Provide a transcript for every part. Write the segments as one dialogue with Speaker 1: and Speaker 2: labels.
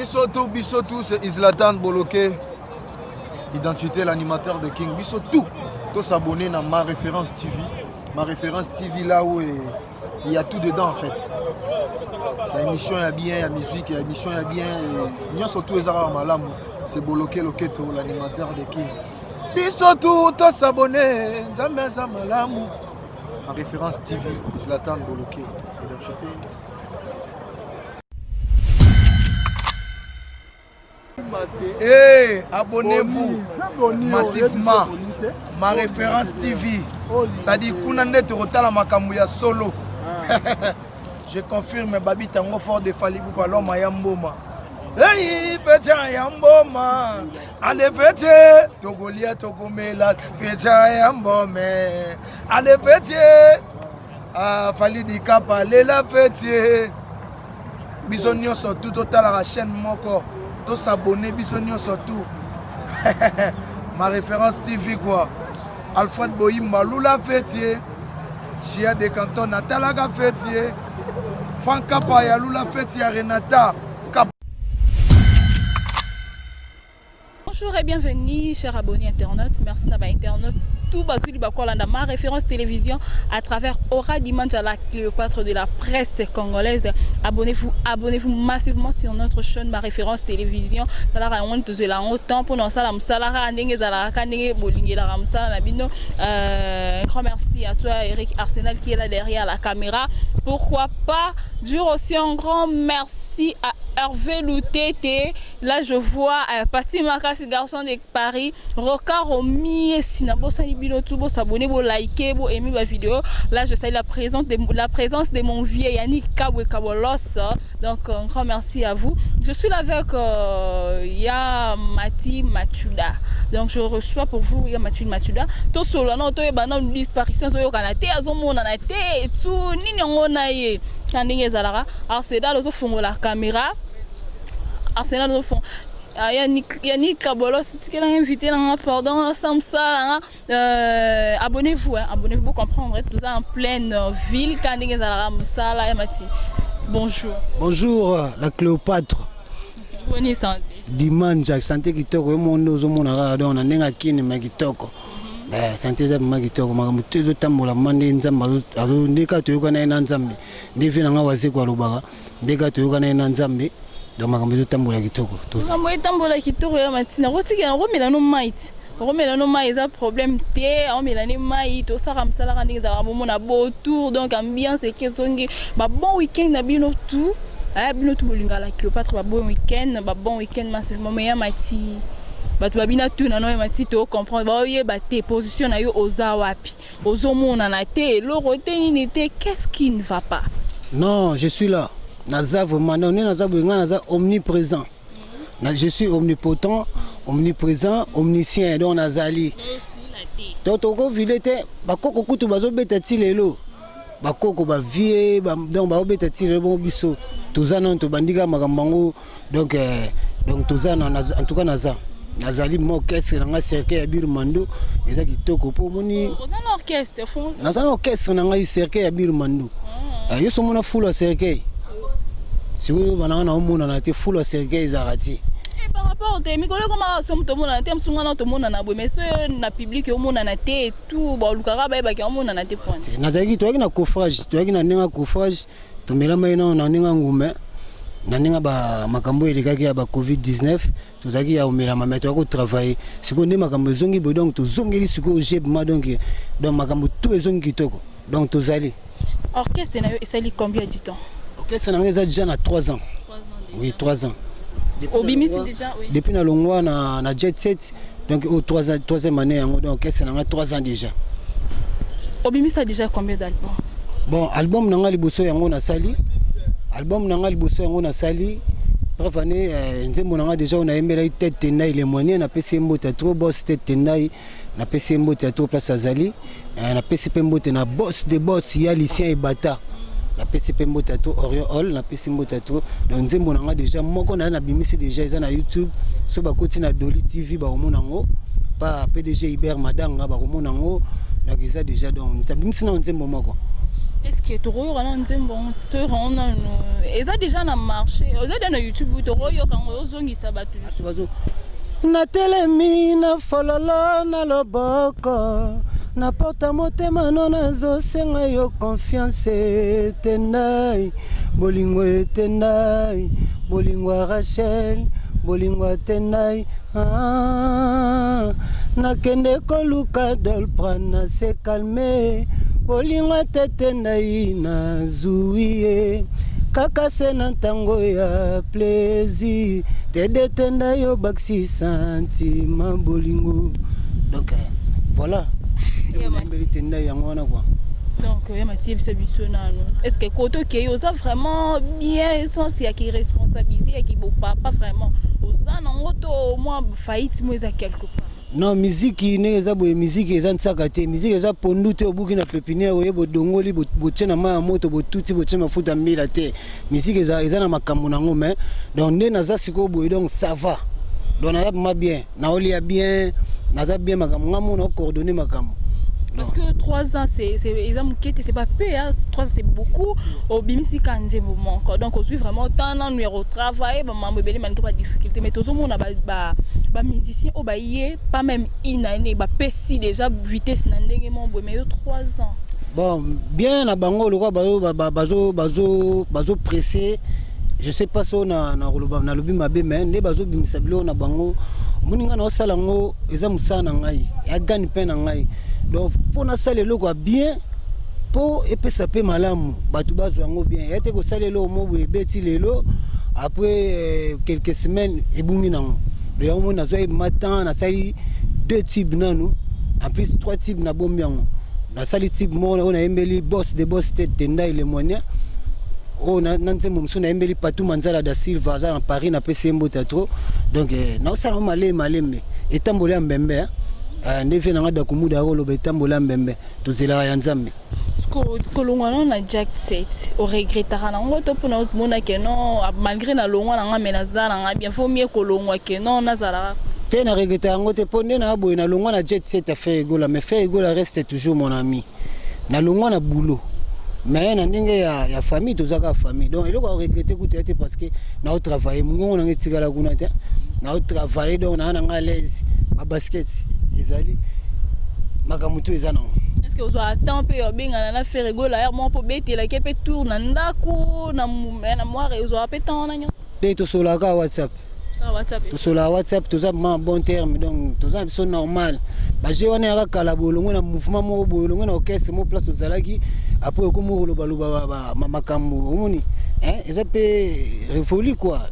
Speaker 1: Biso tout, biso tout, c'est Islatan Boloke, identité, l'animateur de King. Biso tout, tous abonnés dans Ma Référence TV. Ma Référence TV, là où il y a tout dedans en fait. La émission est bien, la musique, la émission est bien. Et surtout, malamu, c'est Boloke Loketo, l'animateur de King. Biso tout, tous abonnés, Nzambe aza malamu. Ma Référence TV, Zlatan Boloke, identité. Hey, abonnez-vous massivement. Ma Référence TV. Ça dit kuna nde tokotala makambo ya solo. Je confirme, Babi Tango fort de Fally Ipupa, l'homme ya mboma. Hey, fête ya mboma. Ale fête, tokolia tokomela, fête ya mbome. Ale fête. Ah, Fally Dikapa, lela fête. Biso nyonso tout totalaka chaîne moko, tosabone biso nyonso tout. Ma Référence TV quoi. Alfred Boyimba lula fête. Gia de Canton natalaka fête. Frank Kapa ya lula fête ya Renata. Kapa.
Speaker 2: Bonjour et bienvenue, chers abonnés internautes. Merci d'avoir internautes. Tout bazuli bakolanda Ma Référence Télévision à travers Aura Dimanja, la Cléopâtre de la presse congolaise. Abonnez-vous, abonnez-vous massivement sur notre chaîne Ma Référence Télévision. Talara on tozela autant pour nous sala musala ndenge zalaka ndenge bolingela musala na bino. Un grand merci à toi Eric Arsenal qui est là derrière la caméra. Pourquoi pas dire aussi un grand merci à Hervé Loutete. Là je vois Pati Makasi, garçon de Paris, Roca Romi, Sinabo Sanibino, tout beau s'abonner, beau liker, beau aimer ma vidéo. Là je salue la présence de mon vieux Yannick Kabwe Kabolos. Donc un grand merci à vous. Je suis là avec Ya Mati Matuda. Donc je reçois pour vous Ya Mati Matuda. To solo na to bana disparition so yokana te azomonana te tout nini yango na ye. Ndenge ezalaka Arsenal ozofongola caméra, Arsenal ozofongola. Ah, Yannick Kabolos, tikela invité nanga, pardon, samsa. Abonnez-vous, hein, abonnez-vous pour comprendre tout ça en pleine ville quand ndenge ezalaka mosala. Ya Mati, bonjour.
Speaker 3: Bonjour la Cléopâtre.
Speaker 2: Boni santé?
Speaker 3: Dimanche, santé kitoko. Yo moko nde ozomona kaka, donc na ndenge akini ma kitoko. Santé eza vraiment kitoko, makambo te ezotambola ma nde Nzambe nde kaka toyokana ye na Nzambe, nde vie na nga wazeko alobaka nde kaka toyokana ye na Nzambe, donc makambo ezotambola kitoko.
Speaker 2: Makambo etambola kitoko. Ya Matina, kotikela komela no mai ti okomela no mai eza problème te, aomela ne mai. Tosaka mosalaka ndenge ezalaka, bomona botour, donc ambiance eke ezongi. Babon week-end na bino tout, aya bino tout bolingaka la Cléopâtre, babon week-end, babon week-end massivement. Mais ya Mati, bato babina tuna no, ya Mati, tocomprendre baoyeba te position na yo, oza wapi, ozomonana te, eloko te, nini te, qu'est-ce qui ne va pas?
Speaker 3: Non, je suis là, naza vraiment, non, nde naza boye, ngai naza omniprésent. Je suis omnipotent, omniprésent, omniscient, donc nazali. Donc tokovile te, bakoko kutu bazobeta ti lelo, bakoko bavie, donc baobeta ti lelo. Bongo biso toza nano, tobandi kaka makambo yango, donc toza, en tout cas naza, nazali ma orchestre na ngai, Cercueil ya Birmando, eza kitoko mpo omoni. Naza na orchestre na ngai, Cercueil ya Birmando. Yo so omona fulu ya cercueil, sikoyo bananga na omonana te, fulu ya cercueil ezalaka te.
Speaker 2: Par rapport te mikolo ekomaka so moto omonana te, mosu ngana tomonana boye, mais so na public omonana te, tout balukaka bayebaki omonana te point.
Speaker 3: Nazalaki, toyaki na coffrage, toyaki na ndenge ya coffrage, tomelamaki nano na ndenge ya ngume, na ndenge makambo elekaki ya ba Covid 19, tozalaki ya komelama, mais toyaki kotravaille. Sikoyo nde makambo ezongi boye, donc tozongeli sikoyo jebma, donc makambo tout ezongi kitoko, donc tozali.
Speaker 2: Orchestre na yo esali combien du temps?
Speaker 3: Orchestre na ngai eza déjà na 3 ans, oui, 3 ans.
Speaker 2: Obimisi déjà, oui.
Speaker 3: Depuis nalongwa na jet set, donc au 3 ans, troisième année yango, donc orchestre na ngai 3 ans déjà.
Speaker 2: Obimisa déjà combien d'albums?
Speaker 3: Bon, album na ngai liboso yango nasali, album na ngai liboso yango nasali bref année. Nzembo na ngai déjà oyo nayembelaki Tete Tendai le moyen, napesi ye mbote ya trop, boss Tete Tendai, napesi ye mbote ya trop place azali. Napesi mpe mbote na boss de boss ya Lucien Ebata, napesi mpe mbote ya trop, Orion Hall, napesi mbote ya trop. Donc nzembo na ngai déjà moko na ye nabimisi déjà, eza na YouTube, so bakoti na Doli TV bakomona yango, pa PDG Iber Madanga bakomona yango. Donc eza déjà, donc nabimisi nao nzembo moko.
Speaker 2: Est ce que tokoyoka nano nzembo yango? Toyoka yango nano, eza déjà na marché, eza déjà na YouTube, tokoyoka yango, ozongisa bato.
Speaker 3: Bato natelemi na fololo na loboko, na porta motema no, nazosenga yo confiance. Etendai bolingo, etendai bolingo ya Rachel, bolingo atendai. Ah, nakende koluka Doliprane na se calme. Bolingo atetendai, nazwi ye kaka se na ntango ya plaisir tedetenda yo bakisi sentiment bolingo. Donc voilà, nzembo tendai yango wana quoi.
Speaker 2: Donc ya Mati, yebisa biso nano, est ce que kote okei oza vraiment bien, sens yaki responsabilité yaki bopapa, vraiment oza nango to mwa faillite mo eza quelque part?
Speaker 3: Non, miziki ndenge eza boye, miziki eza ntiaka te, miziki eza pondu te. Obuki na pépinière, oye bodongoli, botie na mai ya moto, botuti, botie mafuta mbila te. Miziki eza na makambo nango, mais donc nde naza sikoyo boye, donc ça va, donc naza vraiment bien, naolia bien, naza bien, makambo nga mo naocoordonne makambo.
Speaker 2: Parce que 3 ans, c'est eza moke te, c'est pas peu, hein. 3 ans, c'est beaucoup. Obimisi ka nzembo moko, donc ozwi vraiment temps nanu ya kotravaille bamambo ebele malgré badifficulté, mais tozomona bamusicien oyo baye pas même une année, bapesi déjà vitesse na ndenge moko boye, mais yo 3 ans.
Speaker 3: Bon, bien na bango lokola bazo pressé, je sais pas so na koloba nalobi mabe, mais nde bazobimisa biloko na bango. Omoni, ngai naosala yango, eza mosala na ngai ya gani mpe na ngai, donc mpo nasala eloko ya bien mpo epesa mpe malamu, bato bazwa yango bien. Ya te kosala eloko mo boye ebeti lelo, après quelques semaines ebungi nango. Donc yango moni nazwa ma temps, nasali deux tubes nanu, en plus trois tubes nabombi yango. Nasali tube moko oyo nayembeli boss de boss te, Tendai le moyen, oyo na nzembo mosusu nayembeli Patu Manzala da Silva, aza na Paris, napesi ye mbote ya trop. Donc naosala ngo malembe malembe, etamboli ya mbembe nde vie nanga dakumuda akoloba, etamboli ya mbembe, tozelaka ya Nzambe.
Speaker 2: Kolongwa nano na jet set, oregretaka nango to mpona omona ke non, malgré nalongwa nanga, mais naza nanga bien, faut mieux kolongwa ke non nazalaka?
Speaker 3: Te, na regrete yango te, mpo nde na boye nalongwa na jet set ya Ferre Gola, mais Ferre Gola reste toujours mon ami. Nalongwa na boulot, mais na ndenge ya famille, toza kaka famille. Donc eloko ya regrete kutu ya te, parce que naotravaille, mongongo nanga etikala kuna te, naotravaille, donc naa nanga à l'aise, babasket ezali, makambo to eza nango.
Speaker 2: Est ce que ozwa temps mpe obengana na Ferre Gola ya moko mpo obetelaki mpe tour na ndako na moire, ozwaka mpe temps wana nyonso?
Speaker 3: Te, tosolaka WhatsApp.
Speaker 2: Ah, WhatsApp.
Speaker 3: Tosolaka WhatsApp, toza ma bon terme, donc toza na biso normal. Baje wana yaka kala boye, olongwe na mouvement moko boye, olongwe na orchestre moko, place tozalaki, après okomi kolobaloba makambo omoni eza mpe révolu quoi.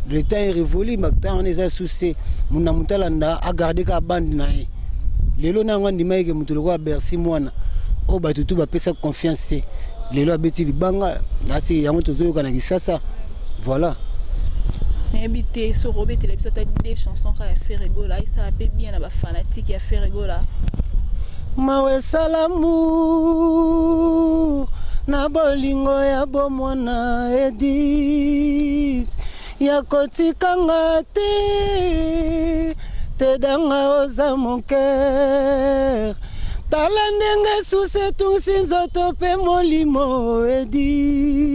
Speaker 3: Le temps est révolu, temps wana eza suce na moto alanda agarde kaka bande na ye. Lelo na yango andima eke moto lokola Bercy mwana oyo bato tu bapesa confiance te, lelo abeti libanga nasi yango tozoyoka na Kisasa, voilà.
Speaker 2: Nayebi te soki obetela biso ata deux chansons kaka ya Ferre Gola, esala mpe bien na bafanatike ya Ferre Gola.
Speaker 3: Mawe salamu na bolingo ya bomwana, Edith ya kotikanga te, tedanga oza mon cœur. Tala ndenge susi etungisi nzoto mpe molimo, Edith.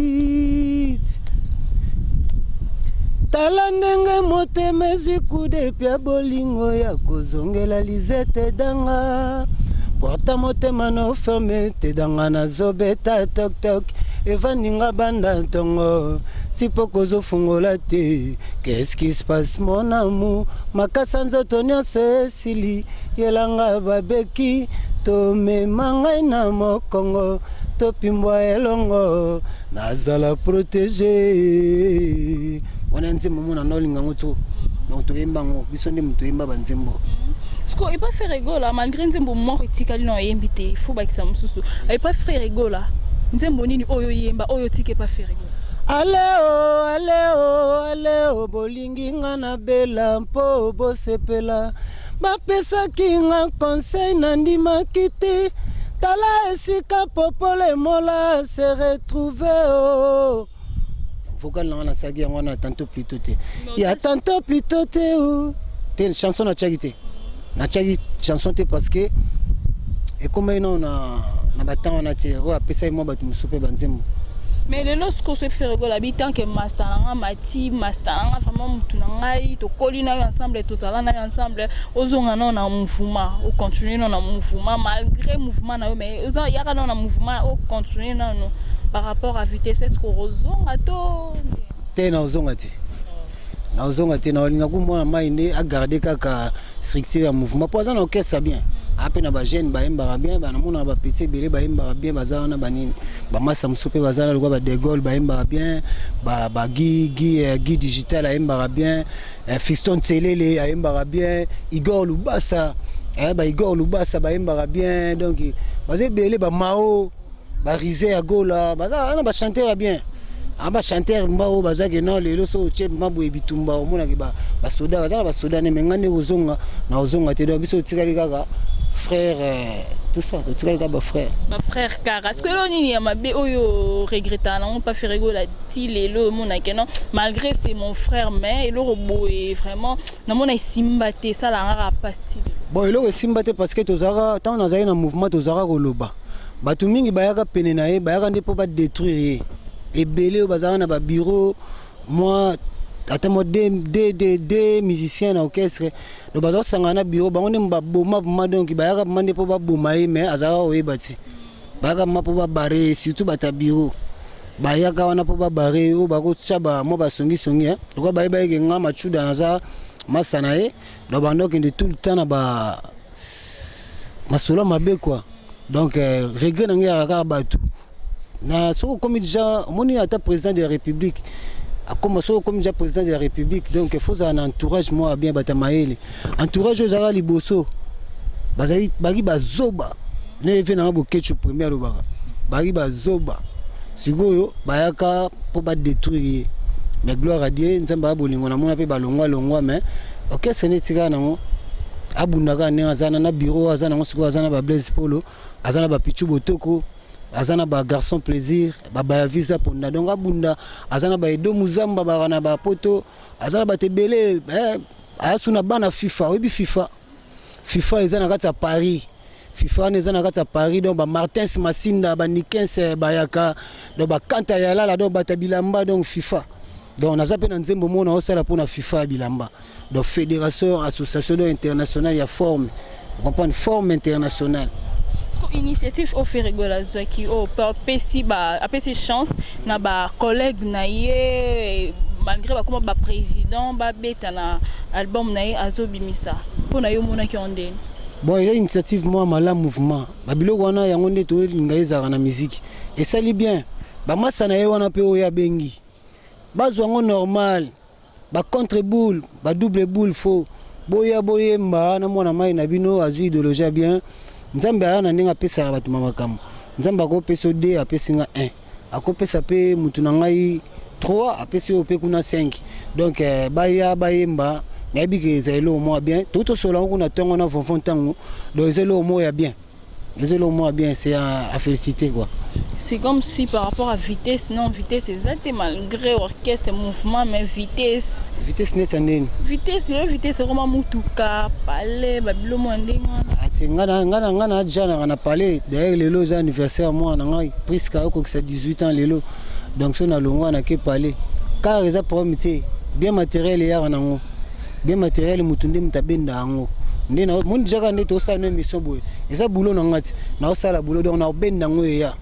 Speaker 3: Tala ndenge motema ezwi kudepi ya bolingo ya kozongela Lizete danga. Porta motema no ferme te danga, nazobeta toktok, evandinga banda ntongo ti mpo kozofungola te. Qu'est-ce qui se passe, mon amour? Makasa nzoto nyonso esili, yelanga babeki, tomema ngai na mokongo, topimbwa elongo, nazala protégé. Wana nzembo mona naolinga yango to, donc toyemba yango biso nde moto toyemba banzembo.
Speaker 2: Siko epa Ferre Gola, malgré nzembo moko etikali na oyembi te, fo bakisa mosusu. Epa Ferre Gola, nzembo nini oyo oyemba oyo otika epa Ferre Gola?
Speaker 3: Aleo, aleo, aleo, bolingi nga na bela mpo bosepela. Bapesaki nga conseil, nandimaki te. Tala esika popole mola se retrouve o vocal nanga nasalaki yango wana tantôt plutôt te, ya tantôt plutôt te o te. Chanson natiaki te, natiaki chanson te parce que ekomaki nano na Na batemps wana te, oyo apesaki mwa bato mosusu mpe banzembo.
Speaker 2: Mais lelo sikoyo, soki Ferre Gola abi tant que master na nga mati, master na nga vraiment, mutu na ngai, tokoli na yo ensemble, tozala na yo ensemble, ozonga nao na mouvement, ocontinue nao na mouvement malgré mouvement na yo, mais oza yaka nao na mouvement, ocontinue nano par rapport à vitesse, est ce que ozonga to?
Speaker 3: Te, na ozonga te, na ozonga te. Na olinga kumona mai nde agarde kaka structure ya mouvement, mpo aza na orchestre bien, ape na bajeune bayembaka bien, banamonaka bapetits ebele bayembaka bien, baza wana banini, bamasa mosusu mpe baza wana lokola badegol, bayembaka bien, bagi Guy Digital ayembaka bien, Fiston Tselele ayembaka bien, Igor Lubasa, ba Igor Lubasa bayembaka bien. Donc baza ebele, bamao barise ya Gola, baza wana, bachanteur ya bien, a bachanteur mba oyo bazaki non. Lelo so otie ma boye bitumba, omonaki basoda baza na basoda ne. Me nga nde kozonga, na kozonga te. Donc biso totikali kaka frère, tout ça, totikali kaka bafrère.
Speaker 2: Bafrère kaka. Sikoyo elo nini ya mabe oyo regrettaka nango pa Ferre Gola ti lelo, omonake non, malgré c'est mon frère, mais eloko boye vraiment namona esimba te, esalaka kaka pasi ti lelo?
Speaker 3: Bon, eloko esimba te, parce que tozalaka, ntango nazalaki na mouvement, tozalaka koloba, bato mingi bayaka pene na ye, bayaka nde mpo badétruire ye. Ebele oyo bazalaka na babureau, mwa ata mwa deux musiciens na orchestre, donc bazosangana na bureau, bango nde baboma boma. Donc bayaka boma nde mpo baboma ye, mais azalaka koyeba ti bayaka ma mpo babare ye. Surtout bato ya bureau bayaka wana mpo babare ye, oyo bakotya mwa basongisongi lokola bayeba eke nga Machuda naza masa na ye. Donc banda okende tout le temps na ba masolo mabe quoi. Donc regret na ngai yaka kaka bato na soki okomi déjà, omoni ata président de la République akoma, soki okomi déjà président de la République, donc faut ozala na entourage moko ya bien, bato ya mayele. Entourage oyo ezalaka liboso, bazali baki bazoba ne efe nanga Bokecu premier alobaka, baki bazoba. Sikoyo bayaka mpo badétruire ye, mais gloire à Dieu, Nzambe aya bolingo, namona mpe balongwa longwa, mais orchestre nde etikala nango. Abundaka ndenge aza na bureau, aza nango sikoyo, aza na bablaise polo, aza na bapichu botoko, aza na bagarçon plaisir, babaya visa ponda. Donc abunda, aza na baedo muzamba, baka na bapoto, aza na bato ebele, aya su na bana FIFA. Oyebi FIFA? FIFA eza na kati ya Paris. FIFA wana eza na kati ya Paris. Donc bamartins Masinda, banikens bayaka, donc bakanta ya lala, donc bato ya bilamba, donc FIFA. Donc naza mpe na nzembo moko naosala mpona FIFA ya bilamba, donc fédération, association, donc internationale ya forme, comprendre, forme internationale.
Speaker 2: Initiative oyo Ferre Gola azwaki, oyo apesi apesi chance na bacollègue na ye, malgré bakoma baprésident, babeta na album na ye azobimisa, mpo na ye omonaki yango ndeni?
Speaker 3: Bon, eza initiative mwa malamu. Mouvement babiloko wana, yango nde tolinga ezalaka na musique, esali bien. Bamasa na ye wana mpe oyo abengi, bazwa yango normal, bacontre boule, badouble boule, fo boya boyemba na mwana mai na bino azwi idéologie ya bien. Nzambe aya na ndenge apesaka bato ma makambo. Nzambe akopesa o 2, apesi nga 1, akopesa mpe mutu na ngai 3, apesi oyo mpe kuna 5. Donc baya bayemba, nayebi ke eza eloko moko ya bien. Toki tosola yango kuna ntongo na vonvon ntango. Donc eza eloko moko ya bien, eza eloko moko ya bien, c'est à féliciter quoi.
Speaker 2: C'est comme si par rapport à vitesse, non, vitesse eza te malgré orchestre, mouvement, mais vitesse.
Speaker 3: Vitesse neti ya ndeni?
Speaker 2: Vitesse yo, vitesse ekoma mutuka, pale, babilo mwa ndenge wana.
Speaker 3: Ati nga na ja nanga na palais. D'ailleurs lelo eza anniversaire mwana na ngai Priska, okokisa 18 ans lelo. Donc so nalongwa, nake palais, car eza problème te. Bien matériel eyaka nango, bien matériel, mutu nde mutu abenda yango nde moni déjà nde tosala no émission boye, eza boulot na nga ti naosala boulot. Donc naobenda yango eya,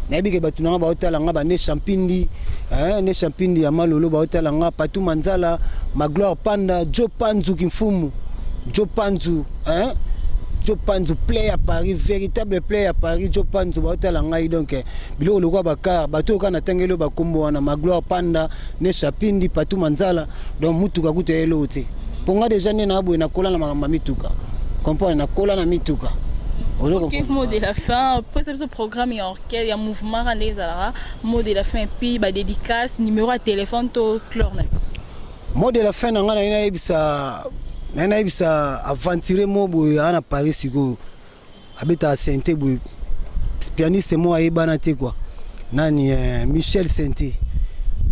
Speaker 3: nayebi ke bato nanga baotala nga, bane Champindi, ne Champindi ya Malolo baotala nga, Patu Manzala, Magloire Panda, Jo Panzu Kimfumu, Jo Panzu, hein? Jo Panzu play à Paris, véritable play à Paris, Jo Panzu baotala ngai. Donc biloko lokola bakar, bato oyo kaka natangeli oyo bakombo wana, Magloire Panda, ne Chapindi, Patu Manzala. Donc mutuka kuta eloko te mpo nga déjà nde na boye nakola na makambo ya mituka, comprendre, nakola na mituka.
Speaker 2: Ok, mot de la fin, après ça, programme ya orchestre, ya mouvement nde ezalaka, mot de la fin et puis badédicace, numéro ya téléphone, to clore na biso.
Speaker 3: Mot de la fin na ngai, naye nayebisa aventurier mo boye aa na Paris sikoyo, abetaka synthé boye, pianiste mo ayebana te quoi, nani, Michel Synthé,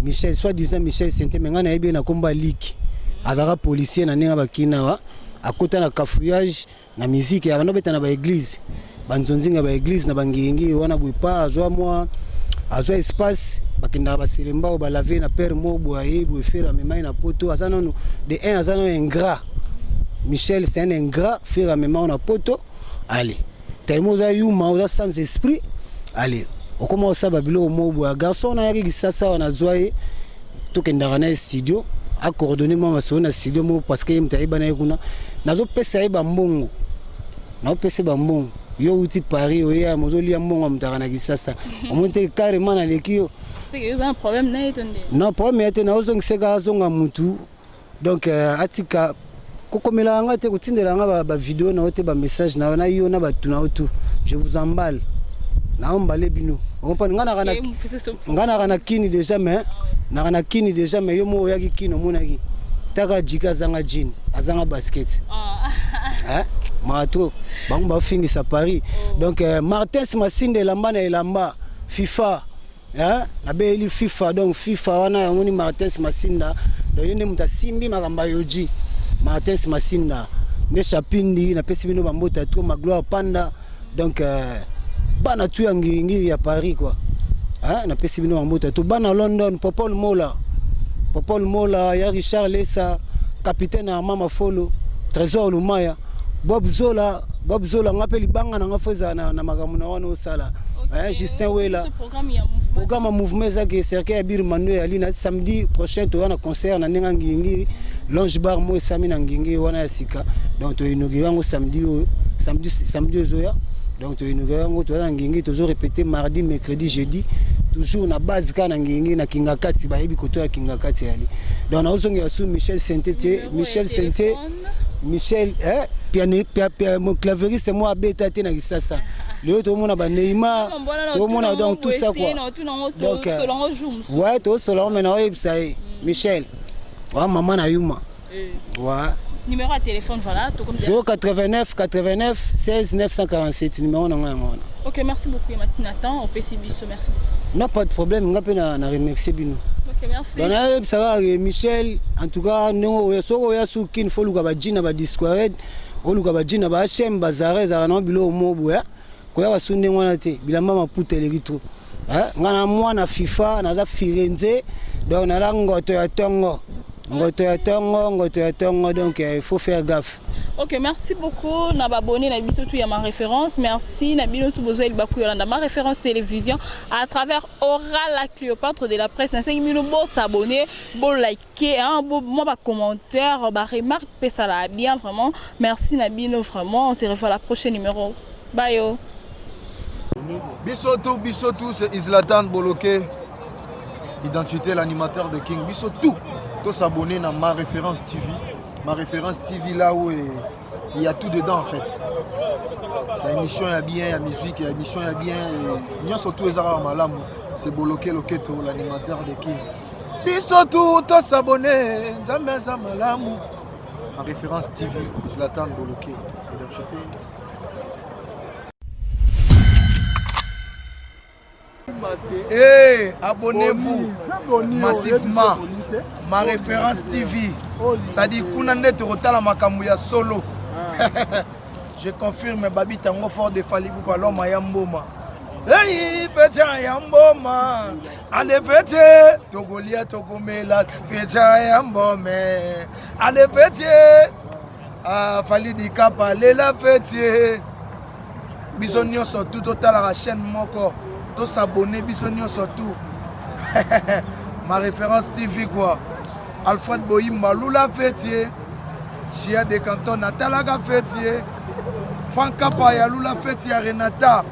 Speaker 3: Michel, soit disant Michel Synthé, mais ngai nayebi ye na kombo ya Lik. Azalaka policier na ndenge bakina wa, akota na cafouillage na musique, abanda obeta na baéglise. Banzonzinga ba église na bangingi wana boye pa azwa mwa azwa espace, bakendaka baselemba oyo balave na père moko boye, aye boye, Ferre amemai na Poto. Aza nano de un, aza nano ingrat. Michel, c'est un ingrat. Ferre amema na Poto. Allez, tellement oza yuma, oza sans esprit. Allez, okoma osala babiloko moko boye. Garçon nayaki Kisasa wana, azwa ye, tokendaka na ye studio, acoordonne mwa masolo na studio moko, parce que ye moto ayebana ye kuna. Nazopesa ye bambongo, naopesa ye bambongo. Yo outi Paris, oya mozolia mbongo ya moto aka na Kisasa. Omoni te, carrément naleki yo. Non, problème ya te, naozongisa kaka, azonga mutu. Donc atika kokomela nga te, kotindela nga bavideo na yo te, bamessage na yo, na yo na bato na yo tout. Je vous emballe, naombale bino, okomprendre. Nga naka na Kini déjà, mais naka na Kini déjà, mais yo moko oyaki Kini, omonaki taka jika azanga jean, azanga basket, maka trop. Bango bafingisa Paris. Donc Martins Masinde, elamba na elamba FIFA, nabeyeli FIFA. Donc FIFA wana yamoni Martins Masinda. Donc ye nde moto asimbi makambo ya Yoji. Martins Masinda nde Chapindi, napesi bino bambote trop. Magloire Panda, donc bana tu ya Ngiringiri ya Paris quoi, napesi bino bambote to. Bana London, Popol Mola, Popol Mola ya Richard Lesa, capitaine Armand Mafolo, Trésor Lumaya, Bob Zola, Bob Zola. Nga mpe libanga na nga fo ezala na makambo na wana osala. Justin Wela, programme ya mouvement ezaki cercueil ya Bir Mando eyali na samedi prochain. Toya na concert na ndenge ya Ngingiri, lounge bar mo esami na Ngingiri wana ya sika. Donc toinaugure yango samedi oyo, samedi ozoya. Donc toinaugure yango, toza na Ngingiri, tozo répéter mardi, mercredi, jeudi, toujours na base kaka na Ngingiri, na Kinga Kati. Bayebi koto ya Kinga Kati eyali. Donc naozongela su Michel Sente te, Michel Sente, Michel piano, pia, mo claveriste mo abeta te na Kisasa. Lelo tomona ba Neymar, tomona, donc tout ça quoi. Donc ouais, tosola me na oyebisa ye Michel wa mama na yuma, ouais.
Speaker 2: Numéro à téléphone, voilà.
Speaker 3: 089 89 16 947, numéro na nga yango wana.
Speaker 2: Ok, merci beaucoup, Mati Nathan opesi biso, merci beaucoup.
Speaker 3: Non, pas de problème. Nga mpe na remercier bino.
Speaker 2: Ok, merci.
Speaker 3: Donc nayebisaka Michel, en tout cas ndenge oya, soki oya su Kini, fo oluka bajean na badisquared, oluka bajean na bahm, bazara, ezalaka nango biloko mo boya. Koyaka su ndenge wana te, bilamba maputa eleki trop. Nga na mwana FIFA, naza Firenze, donc naza ngoto ya ntongo, ngoto ya ntongo, ngoto ya ntongo. Donc il faut faire gaffe.
Speaker 2: Ok, merci beaucoup na babonné na biso tout ya Ma Référence. Merci na bino tout bozwa libaku yolanda Ma Référence Télévision à travers Aura la Cléopâtre de la presse. Nasengi bino bo s'abonner, bo liker, hein, bo moi ba commentaire, ba remarque pe ça la bien vraiment. Merci na bino vraiment. On se revoit la prochaine numéro. Bye. Oh.
Speaker 1: Biso tout, biso tout, c'est Islatan Boloke. Identité, l'animateur de King. Biso tout, tous abonnés dans Ma Référence TV. Ma Référence TV, là où il y a tout dedans en fait. L'émission est bien, la musique, l'émission est bien. Et surtout, malamu, c'est Boloke Loketo, l'animateur de King. Biso tout, tous abonnés, Nzambe aza malamu. Ma Référence TV, Zlatan Boloke. Identité. Hey, abonnez-vous massivement, Ma Référence TV, c'est-à-dire kuna nde tokotala makambo ya solo. Je confirme, Babi Tango Fort de Fally Ipupa, l'homme ya mboma. Hey, fête ya mboma, ale fête, tokolia, tokomela, fête ya mbome, ale fête. Ah, Fally Dikapa lela fête. Biso nyonso tu totalaka chaîne moko, tosabone biso nyonso tu, Ma Référence TV quoi. Alfred Boyimba lula fête, Gia de Canton natalaka fête, Frankapa ya lula fête ya Renata.